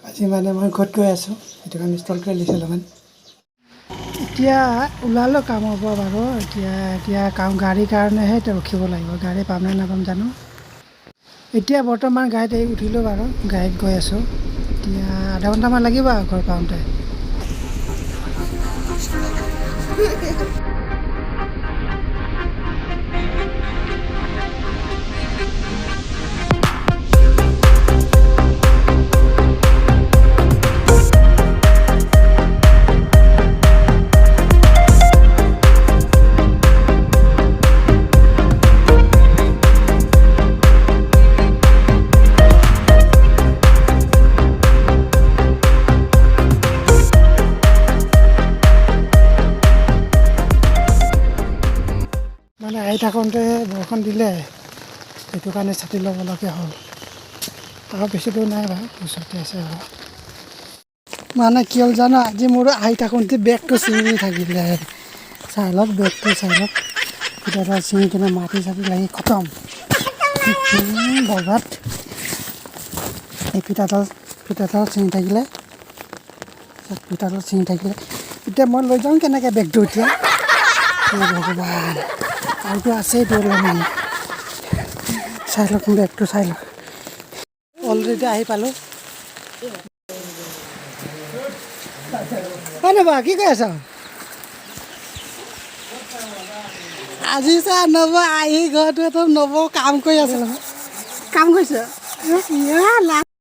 আজি মানে মই ঘৰত গৈ আছোঁ, সেইটো কাৰণে ষ্টল কৰি দিছোঁ অলপমান। এতিয়া ওলালোঁ কামৰ পৰা বাৰু। এতিয়া এতিয়া কাম গাড়ীৰ কাৰণেহে এতিয়া ৰখিব লাগিব, গাড়ী পাম নে নাপাম জানো। এতিয়া বৰ্তমান গাড়ীত আহি উঠিলোঁ বাৰু, গাড়ীত গৈ আছোঁ। এতিয়া আধা ঘণ্টামান লাগিব আৰু ঘৰ পাওঁতে। মানে আহি থাকোঁতে বৰষুণ দিলে, সেইটো কাৰণে ছাতি ল'বলগীয়া হ'ল। আৰু বেছি দূৰ নাই বাৰু, ওচৰতে আছে বাৰু। মানে কি হ'ল জানো, আজি মোৰ আহি থাকোঁতে বেগটো ছিঙি থাকিলে। চাই লওক, বেগটো চাই লওক, কেতিয়াবা ছিঙি কিনে মাটি চাটি লাগি খতম, বৰবাদ। এই ফিটাডাল ছিঙি থাকিলে, ফিটাডাল ছিঙি থাকিলে। এতিয়া মই লৈ যাওঁ কেনেকৈ বেগটো এতিয়া? হে ভগৱান, আৰুতো আছেই অলপমান। চাই লওক, বেগটো চাই লওক। অলৰেডি আহি পালোঁ। অ নবা, কি কৰি আছ আজি? চা নব আহি ঘৰটো একদম, নব কাম কৰি আছে, কাম কৰিছে। লাজ।